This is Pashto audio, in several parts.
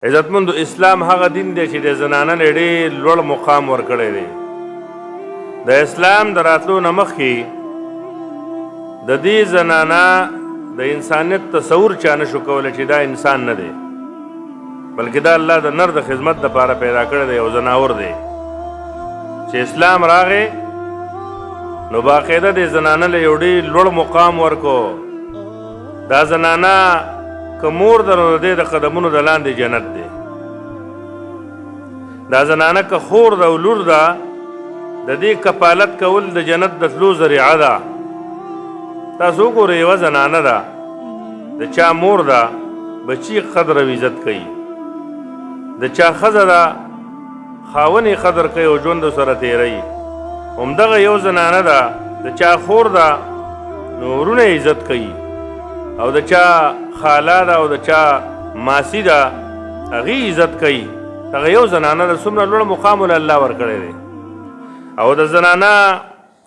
عزتمند، اسلام هغه دین دی چې د زنانه له ډېر لوړ مقام ورکړی دی. د اسلام د راتلو نه مخکې د دې زنانه د انسانیت تصور چا نه شو کولی چې دا انسان نه دی، بلکې دا الله د نر د خدمت دپاره پیدا کړی دی او ځناور دی. چې اسلام راغی نو باقاعده د زنانه له یو ډېر لوړ مقام ورکو. دا زنانه که مور ده نو د دې د قدمونو د لاندې جنت دی. دا زنانه که خور ده او لور ده، د دې کفالت کول د جنت د تلو ذریعه ده. تاسو وګورئ، یوه زنانه ده، د چا مور ده، بچي قدر او عزت کوي. د چا ښځه ده، خاوند یې قدر کوي او ژوند سره تېروي. همدغه یو زنانه ده، د چا خور ده، نو ورونه یې عزت کوي، او د چا خاله ده او د چا ماسی ده، هغې عزت کوي. هغه یو زنانه ده، څومره لوړ مقام له الله ورکړی دی. او د زنانه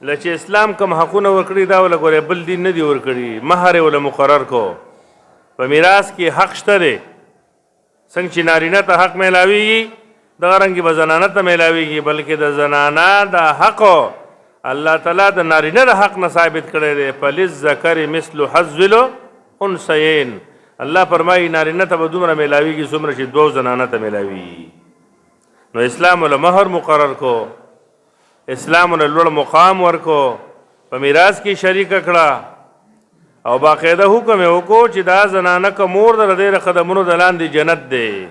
له چې اسلام کوم حقونه ورکړي، دا وله ګورې بل دین نه دي ورکړي. مهر یې وله مقرر کو، په میراث کې حق شته دی. څنګه چې نارینه ته حق میلاویږي، دغه رنګ به زنانه ته میلاویږي، بلکې د زنانه د حق الله تعالی د نارینه د حق نه ثابت کړی دی. فللذکر مثل حظ الانثیین. الله فرمایي نارینه ته به دومره میلاویږي څومره چې دوو زنانه ته میلاویږي. نو اسلام له مهر مقرر کو، اسلام له لوړ مقام ورکو، په میراث کې شریک کړه، او باقاعده حکم یې وکړو چې دا زنانه که مور ده، د دې د قدمونو د لاندې جنت دی.